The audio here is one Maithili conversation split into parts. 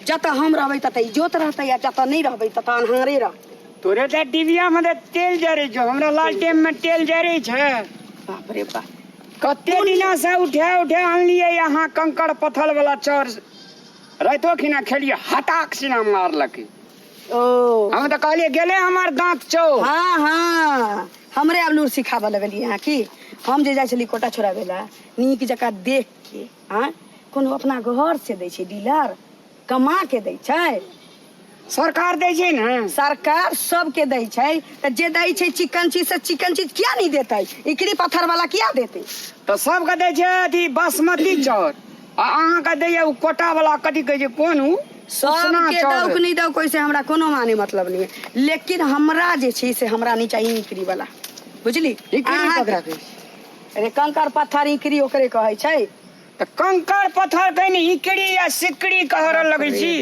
जतऽ हम रहबै ततऽ इजोत रहतै आ जतऽ नहि रहबै ततऽ अन्हारे रहतै। तोरे तऽ डिबिया में तऽ तेल जरै छौ, हमरा लालटेन में तेल जरै छै। बाप रे बाप। कते दिना से उठा उठा अनलियै अहाँ कंकड़ पत्थर वाला चाउर, राइतो खिना खेलियै, हटाक सिना मारलकै। ओ हम तऽ कहलियै गेलै हमर दाँत चौ। हाँ हाँ, हमरे आब लूर सिखाबऽ लगलियै अहाँ की। हम जे जाइ छलियै कोटा छोड़ाबै लए, नीक जकाँ देख के, आँय कोनो अपना घर से दै छै डीलर, कमा के दै छै? सरकार दै छै ने। सरकार सबके दै छै, तऽ जे दै छै चिकन चीज से चिकन चीज किया नहि देतै? इकरी पत्थर वाला किया देतै? तऽ सबके दै छै अथी बासमती चाउर, आ अहाँके दैया ओ कोटा वाला, कथी कहै छै कोन उ उसना सबके चाउर। दौक नहि दौक, ओहिसे हमरा कोनो माने मतलब नहि है, लेकिन हमरा जे छै से हमरा नहि चाही इकरी वाला, बुझली? इकरी अहाँके ककरा कहै छै? अरे कंकड़ पत्थर इकरी ओकरे कहै छै। तऽ कंकड़ पत्थर कहि ने इकड़ी या सिकड़ी कहऽ लगै छी।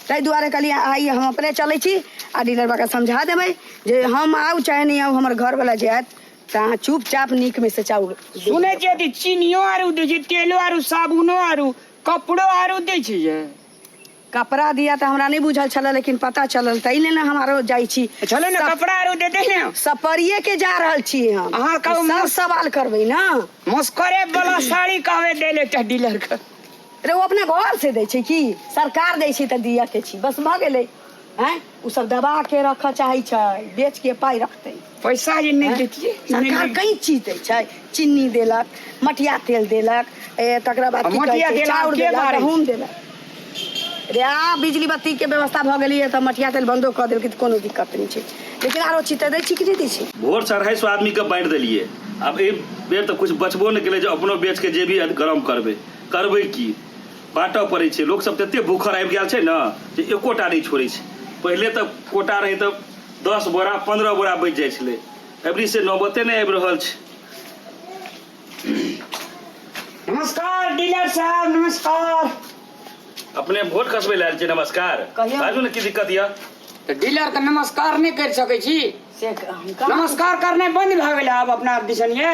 ताहि दुआरे कहलियै आइ हम अपने चलै छी आ डीलर बाबा के समझा देबै जे हम आउ चाहे नहि आउ, हमर घरवला जे आयत तऽ अहाँ चुपचाप नीकमे से चाउर। सुनै छियै अथी चीनियो आरू दै छै, तेलो आरू, साबुनो आरू, कपड़ो आरू दै छै ये। कपड़ा दिया तऽ हमरा नहि बुझल छलै, लेकिन पता चलल ताहि लेल ने हम आरो जाइ छी। छलै ने कपड़ा आरू देतै ने। सपरिये के जा रहल छी हम। अहाँ कहू सब सवाल करबै ने। मस्करे वाला साड़ी कहबै दै ले एकटा डीलर के। रे ओ अपना घर से दै छै की? सरकार दै छै तऽ दिअ के छी, बस भऽ गेलै। आँय ओ सब दबा के रखऽ चाहै छै, बेच के पाइ रखतै। पैसा जे नहि देतियै। सरकार कई चीज दै छै, चीनी देलक, मटिया तेल देलक, ए तकरा बाद की कहै मटिया छै, तेल आब चाउर के देलक, बारै छै? गहूम देलक। रे आब बिजली बत्ती के व्यवस्था भऽ गेलैए तऽ मटिया तेल बन्दो कऽ देलकै तऽ कोनो दिक्कत नहि छै, लेकिन आरो चीज तऽ दै छै कि नहि दै छै? भोर से 250 आदमीके बाँटि देलियै, आब एहि बेर तऽ किछु बचबो नहि केलै जे अपनो बेच के जेबी गरम करबै। करबै की, बाँटऽ पड़ै छै। लोकसभ तते भूखल आबि गेल छै ने जे एकोटा नहि छोड़ै छै। पहिले तऽ कोटा रहै तऽ 10 बोरा 15 बोरा बचि जाइ छलै, अबरी से नौबते नहि आबि रहल छै। नमस्कार डीलर साहब, नमस्कार। अपने वोट खसबै लए आयल छियै? नमस्कार। कहियौ। बाजू ने, की दिक्कत यऽ? तऽ डीलर के नमस्कार नहि करि सकै छी? से हम कहाँ नमस्कार करनाइ बंद भए गेलै आब अपना दिसन ये?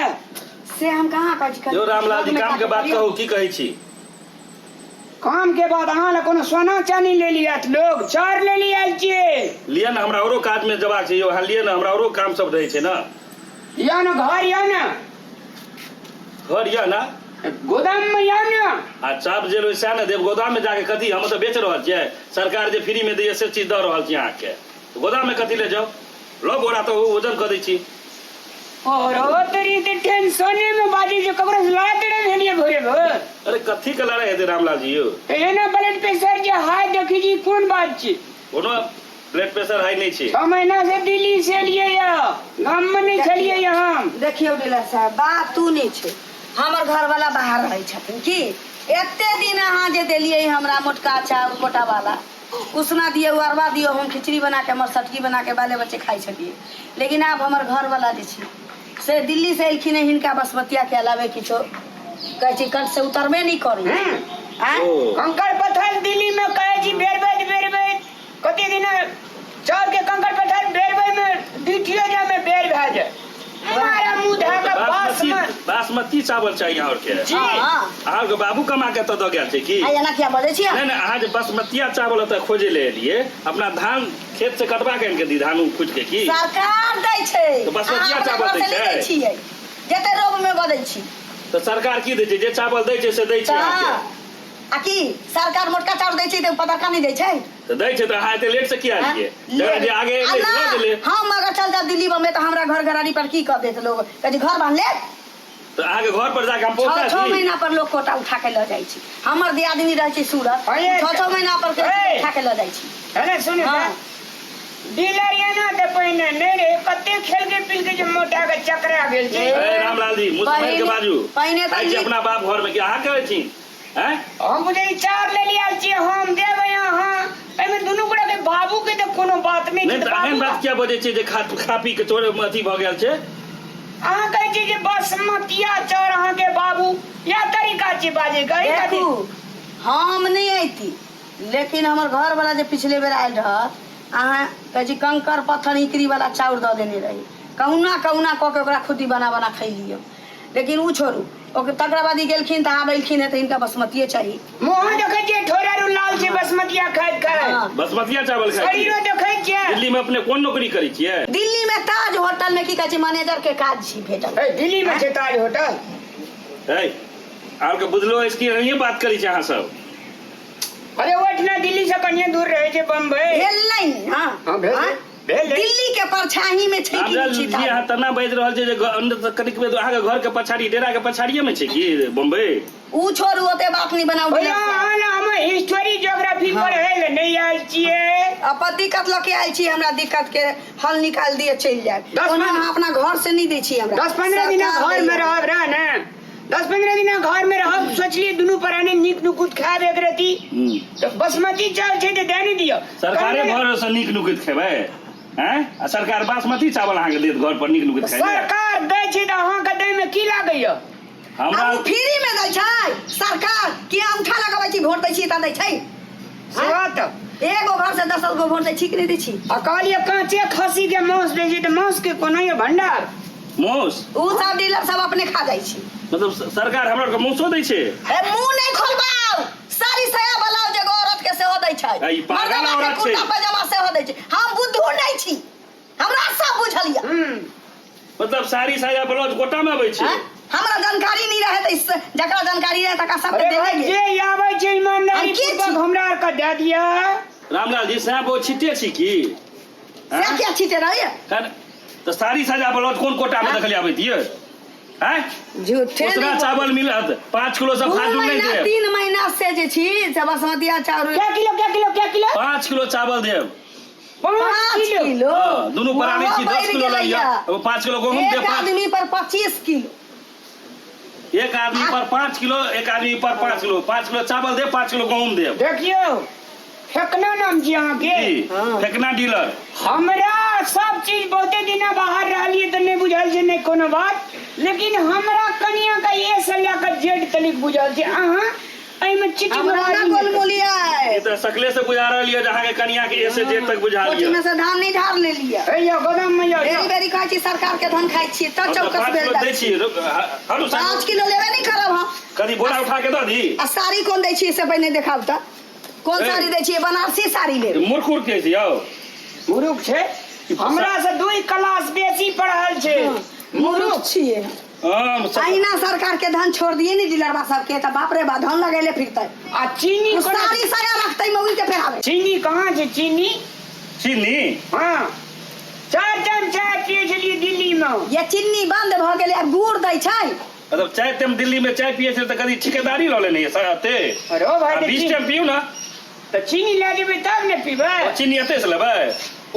से हम कहाँ कहै छी। यौ रामलाल जी, काम के बात कहू, की कहै छी? काम के बाद अहाँ लए कोनो सोना चानी ले लिया लोग चार ले लिया छियै। लिअ ने, हमरा औरो काज मे जबाक छै यौ। अहाँ लिअ ने, हमरा औरो काम सब रहै छै ने। या ने घर या ने। घर यऽ ने? गोदाम में या ने। आ चाप जे लेबै सएह ने देब। गोदाम मे जाके कथी? हम तऽ बेच रहल छियै, सरकार जे फ्री मे दैये से चीज दऽ रहल छी अहाँके। गोदाम मे कथी ले जाउ? लऽ बोरा तऽ वजन कऽ दै छी। और तोरी तऽ टेंशने में बाजी जे ककरो से लड़ाई तड़ाई भेलिए भोरे भोर? अरे कथी के लड़ाई हेतै रामलाल जी यौ? एना ब्लड प्रेशर जे हाई देखी जी, कोन बात छी? कोनो ब्लड प्रेशर हाई नहि छै। 6 महीना से दिल्ली से एलियै यऽ, गाम में नहि छलियै यऽ हम। देखियौ डीलर साहब, बात तू नहि छै, हमर घरवाला बाहर रहै छथिन की एते दिन अहाँ जे देलियै हमरा मोटका चाउर मोटा वाला उसना दियौ, अरवा दियौ, हम खिचड़ी बना के हमर सटकी बना के बाले बच्चे खाइ छलियै, लेकिन आब हमर घरवाला जे छै से दिल्ली से एलखिन हँ, हिनका बसमतिया के अलावे किछो कहै छै कंठ से उतरबे नहि करै। आँय? ओ कंकड़ पत्थर दिल्ली में कहै छी बेरबैत बेरबैत कते दिन चाउर के कंकड़ पत्थर बेरबै में ड्यूटियो जाय में बेर भए जाय, मारा मुंह धए के बास बासमती में। बासमती चावल चाही अहाँ आरके? जी। हँ। अहाँ के बाबू कमा के एतऽ दऽ गेल छै की? आ एना किया बजै छियै? नहि नहि, अहाँ जे बासमतिया चावल एतऽ खोजे ले एलियै, अपना धान खेत से कटवा के आनि के दी धान खुटि के की? सरकार दै छै। तऽ बासमतिया अहाँ अपना चावल घर दै से नहि दै छै? छियै, जते रोब में बजै छी। तऽ सरकार की दै छै? जे चावल दै छै से दै छै तऽ अहाँके। आ की सरकार मोटका चाउर दै छै तऽ पतरका नहि दै छै? तऽ दै छै तऽ अहाँ एते लेट से किया एलियै? जकरा जे आगे आ एलै ना, लऽ गेलै। हम अगर चल जाब दिल्ली बम्बई तऽ हमरा घर घरारी पर की कह देत लोग? कहै छै घर बान्ह ले। तऽ अहाँके घर पर जाके हम छओ पहुँचा छओ दी? महीना पर लोग कोटा उठा के लऽ जाइ छै। हमर दियादिनी रहै छै सूरत, अये, 6 6 महीना पर के ए। उठा के लऽ जाइ छै। है ने सुन। हाँ। डीलर एना तऽ पहिने नहि रहे, कते खेलके पीलके जे मोटा के चकरा गेल छै। ए रामलाल जी, मुँह सम्हारि के पहिने- बाजू। पहिने तऽ खाइ छी नीक- अपना बाप घर में कि अहाँ कहै छी? हैं? हम बुझै छी चाउर ले लियाल छियै, हम देबै अहाँ, एहिमे दुनू गोटा के बाबू के तऽ कोनो बात नहि नहि छै। तऽ एहन बाबू बात किया बजै छियै जे खा खा पी के तोरे अथी भऽ गेल छै? अहाँ कहै छियै जे बासमतिया चाउर अहाँके बाबू, इएह तरीका छै बाजैके? एहि खातिर देखू, हम नहि अयती, लेकिन हमर घरवाला जे पिछले बेर आयल रहत, अहाँ कहै छी कंकड़ पत्थर इकरी वाला चाउर दऽ देने रही, कहुना कहुना कऽ के ओकरा खुद्दी बना बना खैलियै, लेकिन ओ छोड़ू, ओकर तकरा बाद ई गेलखिन तऽ आब एलखिन हेँ तऽ हिनका बसमतिये चाही। मुँह देखै छियै ठोर आरू लाल छै। खाइत खाइत। हाँ। बसमतिया चावल खाइ शरीरो छियै। देखै छियै। दिल्ली में अपने कोन नौकरी करै छियै? दिल्ली में ताज होटल में की कहै छै मैनेजर के काज छी भेटल। ए, दिल्ली में छै ताज होटल? है आर के बुझलो अछि कि एनाहिए बात करै छी अहाँ सब? अरे ओहिठिना दिल्ली से कनिए दूर रहै छै बम्बई। भेल नहि। हाँ। हाँ, भेल। हाँ? भेल। दिल्ली के परछाही में छै कि रामलाल नहि जी छी अहाँ तना बाजि रहल छै जे अंदर कनिक बेर अहाँके घर के पछाड़ी डेरा के पछाड़िए में छै की बम्बई? उ छोड़ू, ओते बात नहीं बनाउ। भैया अहाँ ने हम हिस्टोरी ज्योग्राफी पढ़ै लए नहि आयल छियै। अपन दिक्कत लऽ के आयल छी, हमरा दिक्कत के हल निकाल दिए चलि जायब। दस ओना पंद्रह- अहाँ अपना घर से नहीं दै छी हमरा। 10-15 दिना सरकार घर में दैया। रहब रह ने, 10-15 दिना घर में रहब, सोचलिए दुनू प्राणी नीक नुकुत खायब एक रती। तऽ बासमती चावल छै तऽ दए नहि दियौ। सरकारे घर से नीक नुकुत खेबै हैं आ सरकार बासमती चावल अहाँके देत घर पर नीक नुकुत खाइ लए? सरकार दै छै तऽ अहाँके दै में की लागैया? हमरा आ उ फ्री में दै छै सरकार कि अंगूठा लगबै छी वोट दै छी तऽ दै छै? सेवा तऽ एगो घर से 10 गो वोट दै छी कि नहि दै छी? आ कहलियै काँचे खस्सी के मांस दै छै तऽ मांस के कोनो यऽ भंडार? मौस उ सब डीलर सब अपने खा जाइ छै। मतलब सरकार हमरा आरके मौसो दै छै? ए मुंह नहीं खोलबाउ, साड़ी साया ब्लाउज एगो औरत के सेहो दै छै। आ, ई पागल मर्दाना के औरत छै। कुर्ता पैजामा सेहो दै छै। हम बुद्धू नहीं छी, हमरा सब बुझल यऽ। मतलब साड़ी साया ब्लाउज गोटा में अबै छै? हैं? हमरा जानकारी नहीं रहे तऽ जकरा जानकारी रहे तकरा सबके अरे भाई देले गेल। जे आबै छै ईमानदारी हम के पूर्वक छी? हमरा आरके दए दिअ। रामलाल जी साहब बहुत छिटे छी की? से किया छिटे रहिए? कारण तऽ साड़ी साया ब्लाउज कोन कोटा में देखले आबै दियै हैं? झूठे उसना नहीं। चावल मिलत 5 किलो से दू फाजूल नहीं महीना देब। 3 महीना से जे छी से बासमतिया चाउर। क्या किलो, क्या किलो, क्या किलो? 5 किलो चावल देब। 5 5 किलो। किलो। हाँ, दुनू प्राणी छी ओहो 10 बढ़ि किलो लऽ लिअ। गेलैया। अब 5 किलो गहूम एक देब। आदमी पर 25 किलो। एक आदमी पर 5 किलो, एक आदमी पर 5 किलो, 5 किलो चावल देब, 5 किलो गहूम देब। देखियौ फेकना नाम छी अहाँके। जी फेकना डीलर। हमरा सब चीज बहुते दिना बाहर रहलियै तऽ नहि बुझल छै, नहि कोनो बात, लेकिन हमरा कनिया के ए से लए कऽ जेड तलिक बुझल छै। अहाँ एहिमे चिटिंग हमरा ना बाजी नहि करू। गोलमोलिया ई तऽ सकले से बुझा रहल यऽ जे अहाँके कनिया के ए से जेड तक बुझा कोठी लिअ। में से धान नहीं ढार ले लिया। हे यौ गोदाम में यौ। बेरी बेरी कहै छी सरकार के धन खाइ छी तऽ हम तऽ चौकस 5 भेल किलो जाइ दै छी। छी। हरू 5 किलो लेबे नहीं करब हम। कनी बोरा उठा के दऽ दी। आ साड़ी कोन दै छी से पहिने देखाउ तऽ कोन ए। साड़ी दै छियै? बनारसी साड़ी लेब। मूर्ख उर्ख के छै यौ? मुरुख छै, हमरा से 2 क्लास बेसी पढ़ल छै। मुरुख छियै। हम अहिना सरकार के धन छोड़ दिए नी डीलरवा सबके तऽ बाप रे बा धन लगेले फिरतै। आ चीनी उ कोना? साड़ी साया रखतै मौगी के फेरावे। चीनी कहाँ छै चीनी? चीनी? हाँ, 4 टाइम चाय पियै छलियै दिल्ली में। ये चीनी बंद भऽ गेलै, आब गुड़ दै छै। मतलब चाय तेम दिल्ली में चाय पियै छै तऽ कदी ठेकेदारी लऽ लेने यऽ सर एते? अरे ओ भाई आ, तऽ 20 चीनी टाइम पियू ना। तऽ चीनी लए जेबै तब ने पीबै। ओ चीनी एते से लेबै?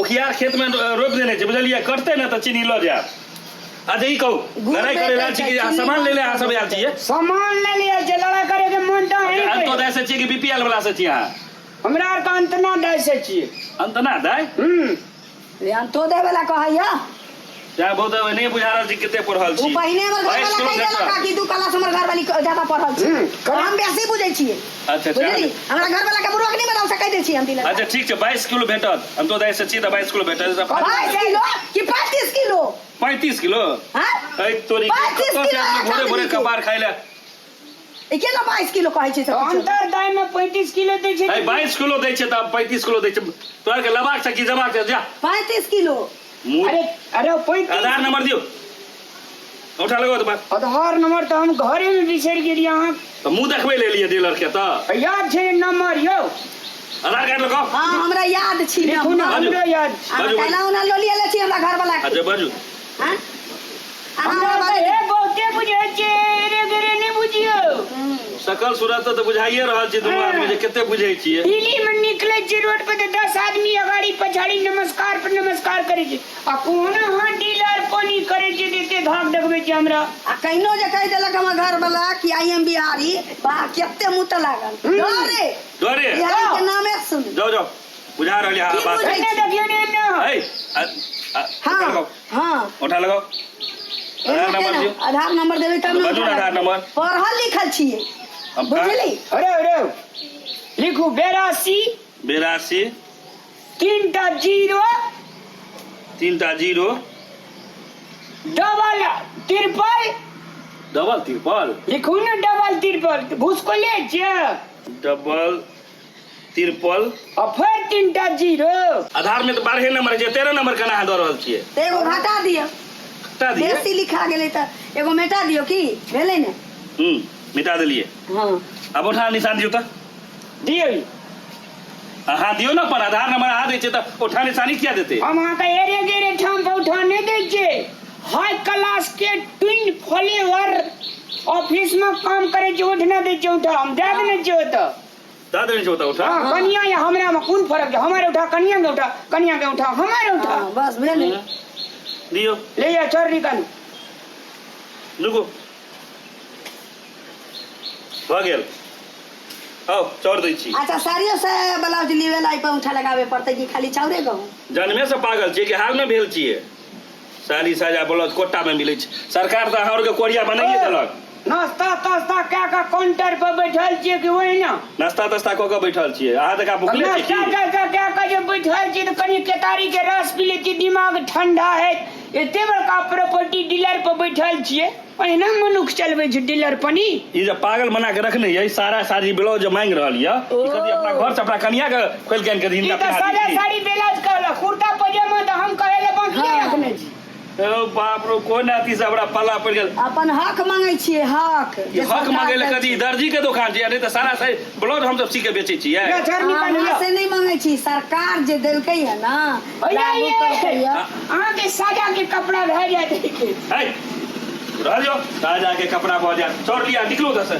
उखियार खेत में रोपि देने छै बुझलियै, कटतै ने तऽ चीनी लऽ जायब। अच्छा ई कहू गुड़ लड़ाई करे बेचै आयल छी कि छै, अहाँ चीनी सामान बंद ले ले अहाँ सब आयल छियै? सामान ले लिया छै, लड़ाई करे के मन तऽ अहीं के। अंतोदय से छियै कि बीपीएल वाला से छियै अहाँ? हमरा आरके अंतना दाय से छियै। अंतना दाय? ये अंतोदय वाला कहैया। जा बहुत नहीं बुझा रहल छी कते पढ़ल उ छी। पहिने हमर घर 22 वाला किलो कहि देलक भेटल। कि 2 क्लास हमर घर वाली ज्यादा पढ़ल छी। हम बेसी बुझै छियै। अच्छा, अच्छा। बुझली? हमरा घर वाला के बुढ़वा के नहीं बताउ से कहि दै छी हम दिलर। अच्छा ठीक छै, 22 किलो भेटत। अंतोदय से छी तऽ 22 किलो भेटत। 22 किलो कि 35 किलो? 35 किलो? हाँ? ऐ तोरी 35 कतऽ से किलो आदमी एक भोरे भोरे आदमी के। कपार खाइ लए। ई केना 22 किलो कहै छै सब किछु? अंतर दाय में 35 किलो दै छै। ऐ 22 किलो दै छै तऽ 35 किलो दै छै। तोरा के लेबाक छै कि जबाक छै? जा। 35 किलो। मुँह। अरे अरे 35। आधार नंबर दियौ। उठा लगो तऽ बात। आधार नंबर तऽ हम घरे में बिसरि गेलियै अहाँ। तऽ मुँह देखबै ले लियै डीलर के तऽ। याद छै नंबर यौ? आधार कार्ड लगाओ। हाँ हमरा याद छी लिखू ना। नंबर। बाजू। हमरो याद छै। अहाँ बाजू, केना बाजू। ओना लऽ लियै छी हमरा घर वाला के? अच्छा बाजू। हाँ? अहाँ हमरा हमरा तऽ बाजू। हे बहुते बुझै छियै, एरे गेरे नहि बुझियौ। सकल सूरत तऽ बुझाइए रहल छै दुनू आदमी जे कते बुझै छियै। दिल्ली में निकलै छियै रोड पर तऽ 10 आदमी अगाड़ी पछाड़ी नमस्कार पर नमस्कार करै छै आ कोनो अहाँ डीलर पानी करै छियै तऽ एते धाक देखबै छियै हमरा। आ कहिनो जे कहि देलक हमर घर वाला कि I am Bihari, बा कते मुँह तऽ लागल। डरे। डरे? बिहारी के नामे सुन। जाओ जाओ बुझा रहल अहाँ की बात। बुझै एने देखियौ ने एने। ऐ, हाँ, उठा लगाओ। हाँ। उठा लगाओ। आधार एना नंबर केना? दियौ। आधार नंबर देबै तब ने। बाजू ने आधार नंबर। पढ़ल लिखल छियै। हम कहाँ- बुझली? अरे अरे लिखू 82 82 3 0 3 0 डबल त्रिपल डबल त्रिपल लिखू ने डबल त्रिपल घुसकोले छियै। डबल तिरपल आ फेर 3टा 0। आधार में तऽ 12 नंबर छै, 13 नंबर केना अहाँ दऽ रहल छियै? तऽ एगो घटा दियौ। घटा दियै? बेसी लिखा गेलै तऽ एगो मेटा दियौ, की भेलै ने? मिटा देलियै। हँ। आब उठा निशान दियौ तऽ। दियौ। अहाँ दियौ ने, पर आधार नंबर अहाँ दै छियै तऽ उठा निशानी किया देतै? हम अहाँके एरे गेरे ठाम पर उठा नहि दै छियै। हाई क्लास के ट्विन फ्लेवर ऑफिस में काम करै छियै, उठना दै छियै उठा, हम दए देने छियै ओतऽ। दए देने छियै ओतऽ उठा? हँ, कनिया या हमरा में कोन फर्क छै? हमर उठा कनिया के उठा, कनिया के उठा हमर उठा। हँ, बस भेलै। दियौ। ले जा, चोर निकालू। रुकू, भऽ गेल। आउ चाउर दै छी। अच्छा, साड़ियो से ब्लाउज लेवे ला पर उठा लगावे पड़तै कि खाली चाउरे गहूँ? जन्मे से पागल छियै कि हालमे भेल छियै? साड़ी साया ब्लाउज कोटामे मिलै छै। सरकार तऽ अहाँ आरके कोरिया बनाइए देलक। नाश्ता तास्ता कए कऽ काउंटर पर बैठल छियै कि ओहिना? नाश्ता तास्ता कऽ कऽ बैठल छियै। अहाँ तऽ भुखले छियै नाश्ता की? तास्ता कए कऽ जे बैठल छियै तऽ कनि केतारी के रस पी लै छियै, दिमाग ठंडा हैत। एते बड़का प्रॉपर्टी डीलर पर बैठल छियै, ओहिना मनुख चलबै छै डीलर पनी। ई जे पागल बना के रखने ये, सारा साड़ी ब्लाउज जे मांगि रहल ये, ई कथी अपना घर से अपना कनिया के खोलि के आनि के ई हिनका तऽ पहिरा सादा दी? साड़ी ब्लाउज कहलक, कुर्ता पजामा तऽ हम कहै लए बाँकिए हाँ। रखने छी। ओ बाप रो, कोन अथी से हमरा पाला पड़ि गेल। अपन हक मांगै छियै, हक। ई जे हक सरकार मांगै लए दै कथी छै। दर्जी के दोकान छै? नहीं तऽ सारा साड़ी ब्लाउज हमसब सी के बेचै छियै। ले, चढ़ निकाल अहाँ लिअ। से नहि मांगै छी, सरकार जे देलकै है ना, भैया लागू ये केलकै है। अहाँके सादा के कपड़ा भए जायत के। है रह जाओ, राजा के कपड़ा भऽ जायत। चोर लिया, निकलू ओतऽ से।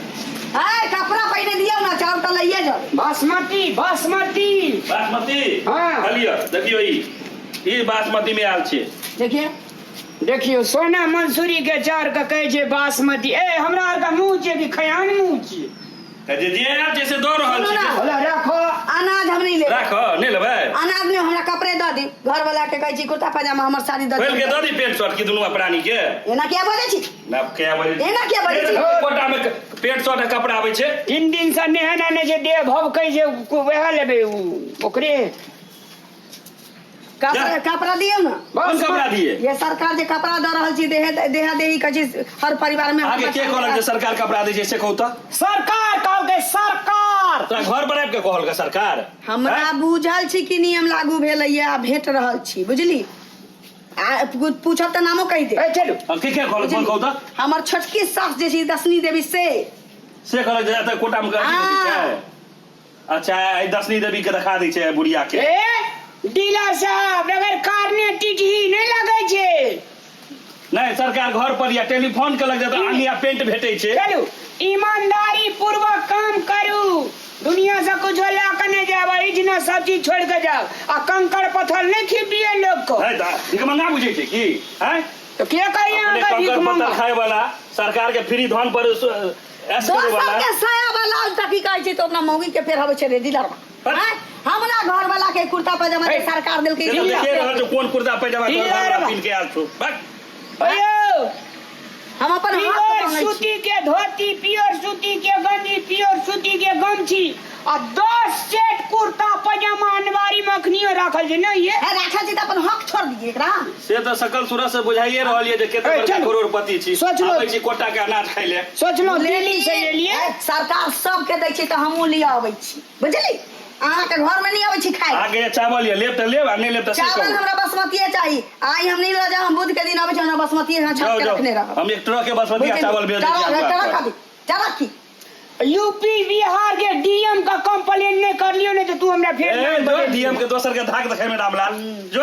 है कपड़ा पहिने दियौ ना, चाउर तऽ लइए जाउ। बासमती, बासमती। बासमती? हाँ। लिअ, देखियौ ई ई बासमती में आयल छै। देखिए। देखियौ, सोना मंसूरी के चाउर के कहै छै बासमती। ए, हमरा आर के मुँह छै कि खयान मुँह छियै? तऽ जे जे आयल छै से दऽ रहल सुनू छी। ना। होला राखो। अनाज हम नहीं लेबै। राख, नहि लेबै? अनाज नहि, हमरा कपड़े दऽ दी। घर वाला के कहै छी कुर्ता पजामा, हमर साड़ी दऽ खोलि दी। के दऽ दी पेंट शर्ट की दुनू प्राणी के? एना किया बजै छी? ना किया बजै छी? एना किया बजै छी? कोटा में पेंट शर्ट आ कपड़ा आबै छै। 3 दिन से नहेना नहि छै, देह भभकै छै, वएह लेबै ओकरे। कपड़ा, कपड़ा दियौ ना। कोन कपड़ा दिए? ये सरकार जे कपड़ा दऽ रहल छी, देह देहा देही कहै छी हर परिवार में। आगे के कहलक जे सरकार कपड़ा दै छै, से कहू तऽ। सरकार कहलकै, सरकार। तोरा घर पर आबि के कहलकै सरकार? हमरा हैं? बुझल छी कि नियम लागू भेलैया आ भेट रहल छी, बुझली? आ पूछब तऽ नामो कहि दे। ए चलू। हम के के कहलक, कोन कहू तऽ? हमर छोटकी सास जे छी दशनी देवी से। से कहलक जे एतऽ कोटा में अथी भेटै छै? अच्छा, एहि दशनी देवी के देखा दै छै बुढ़िया के। ए डीलर साहब, बगैर कारने टिटही नहि लगै छै। नहि, सरकार घर पर या टेलीफोन के लग जाता आंगी आ पेंट भेटै छै। चलू, ईमानदारी पूर्वक काम करू, दुनिया से कुछो लए कऽ नहि जायब, एहिठिना सब चीज छोड़ि कऽ जायब आ कंकड़ पत्थर नहि खिबियै लोक को। है तऽ भिखमंगा बुझै छै की? हैं? तऽ के कहिए अपने अहाँके कंकड़ भीख पत्थर मंगा? खाय वाला, सरकार के फ्री धन पर ऐश करे दोसर वाला। के साया ब्लाउज तक की कहै छै तऽ अपना मौगी के पेरहबै छै रे डीलरवा? पर- आँय? हमरा घर वाला के कुर्ता पजामा जे हे, सरकार देलकै से तऽ से देखे रहल छौ कोन कुर्ता पैजामा तोहर डीलरवा। घरवाला पिन्ह के आयल छौ। बक। अयौ, हम अपन हक प्योर मांगै छी। सूती के धोती, प्योर सूती के गंजी, प्योर सूती के गमछी आ 10 सेट कुर्ता पजामा अनबारी में अखनियो राखल छै नहीं ये? हे राखल छी तऽ अपन हक छोड़ दियै एकरा? से तऽ सकल सूरत से बुझाइए रहल ये जे कते ए, बड़का चलू। करोड़पति छी। सोच लो। आबै छी कोटा के अनाज खाइ ले। सोचलहुँ दिल्ली से एलियै। ए, सरकार सबके दै छै तऽ हमहूँ लिअ अबै छी, बुझली? अहाँके घर में नहीं अबै छी खाइ। अहाँके जे चावल ये, लेब तऽ लेब आ नहि लेब तऽ से चावल कहू। हमरा बासमतीये चाही। आइ हम नहीं लऽ जाउ, हम बुध के दिन अबै छी, हमरा बासमतीये यहाँ जाउ छाप के जाउ, रखने रहब। हम एक ट्रक के बासमती चावल भेज दै छी चला आपका। चला खाली चला की। यूपी बिहार के डीएम का कंप्लेन नहीं कर लियो, नहीं तो तू हमरा फेर ए नाम जो बदल डीएम के दोसर के धाक देखे में रामलाल जो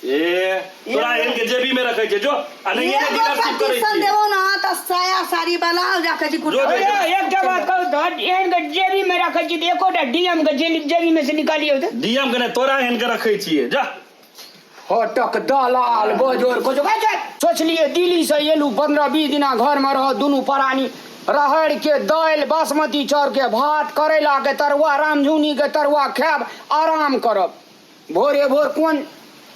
ए तोरा एहन के जेबी में रखे छै जो आ नहीं एगो डीलरशिप करै पटिशन छी। देबो ना तऽ साया साड़ी वाला राखै छी कुर्ता। जो दियो। जो। ए, एकटा बात कहू तऽ एहन के जेबी में रखै छी तऽ एकोटा डीएम के जेबी में से निकालियौ तऽ। डीएम के नहि, तोरा एहन के रखे छियै जा। हटक दलाल बजोर कुछ सोचलिए दिल्ली से एलू, 15-20 दिना घर में रह दुनू प्राणी, राहड़ के दालि, बासमती चाउर के भात, करैला के तरुआ, रामझुनी के तरुआ खायब, आराम करब। भोरे भोर कोन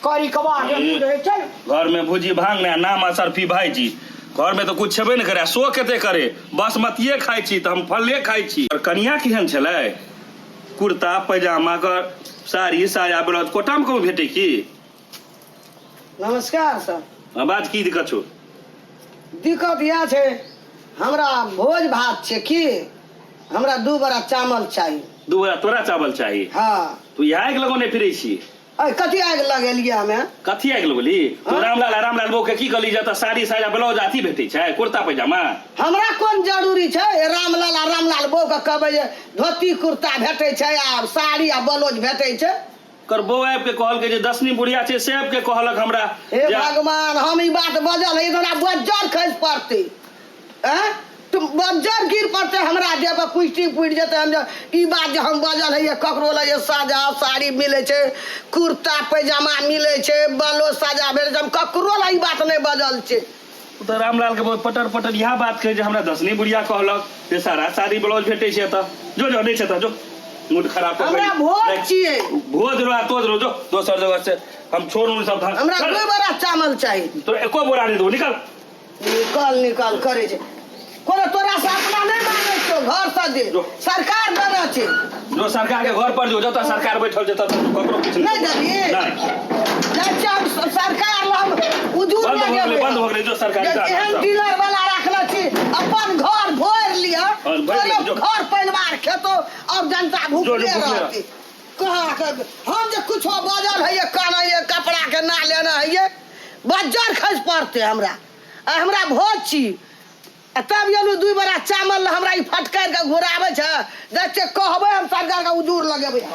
करी कबा के मुँह रहै, चल। घर में भुजी भांग ने नाम असरफी भाईजी, घर में तो कुछ छेबे ने करे, सो कते करे, बासमतिये खाइ छी तऽ हम फले खाइ छी। और कनिया केहन छलै? कुर्ता पैजामा के साड़ी साया ब्लाउज कोटा में कहूँ भेटै की? नमस्कार सर। आवाज की दिक्कत छौ? दिक्कत इएह छै, हमरा भोज भात छै की, हमरा 2 बोरा चावल चाही। दू बोरा तोरा चावल चाही? हँ। तू इएह आगि लगौने फिरै छी? अय, कथी आगि लगेलियै हमे? कथी आगि लगौली तू? रामलाल आ रामलाल बहू के की कहली, जतऽ साड़ी साया ब्लाउज अथी भेटै छै, कुर्ता पैजामा? हमरा कोन जरूरी छै रामलाल आ रामलाल बहू के कहबै जे धोती कुर्ता भेटै छै आ साड़ी आ ब्लाउज भेटै छै? कर बहू आबि के कहलकै जे दसनी बुढ़िया छै से आबि के कहलक हमरा। हे भगवान, हम ई बात बजल है तऽ हमरा बज्जर खसि पड़तै। आँय, तुम बज्जर गिर पड़तै हमरा देह पर, पुष्टि पुरि जेतै। हम जे ई बात जे हम बजल है ककरो लग जे साजा साड़ी मिलै छै, कुर्ता पैजामा मिलै छै, ब्लाउज साजा भेटै छै, हम ककरो लग ई बात नहि बजल छै। ओ तऽ रामलाल के बहुत पटर पटर इएह बात कहै जे हमरा दसनी बुढ़िया कहलक जे सारा साड़ी ब्लाउज भेटै छै एतऽ। जो जो, नहि छै तऽ जो, मूड खराब कऽ हमरा भोज छियै। भोज रो आ तोज रो, जो दोसर जगह से हम छोड़ू सब धान। हमरा चल। दू बोरा चावल चाही। तोरा एको बोरा नहि देबो, निकल। निकल निकल करै छै। कोनो तोरा से अपना नहि मांगै छौ, घर से दे। जो। सरकार देने छै। जो सरकार के घर पर जो, जतऽ सरकार बैठल छै ततऽ ककरो किछु नहि देबही? नहि। जाइ छियै हम सरकार लग उजूर। बंद भऽ गेलै, बंद भऽ गेलै, जो सरकारी जे काम एहन सब। डीलर वाला राखले छी, अपन घर भरि लिअ। हँ, भरि लिअ, तोरे जो। घर परिवार खेतो और जनता जो, भूखले भूखले रहती। कहाँ के हम जे कुछो बजल है, कहना ये कपड़ा के ना लेना है, ये बज्जर खसि पड़तै हमरा। आ हमरा भोज छी आ तब एलहुँ 2 बोरा चावल लए, हमरा ई फटकारि कऽ घुराबै छै। देखते कहबै हम सरकारके उजूर लगेबै हम।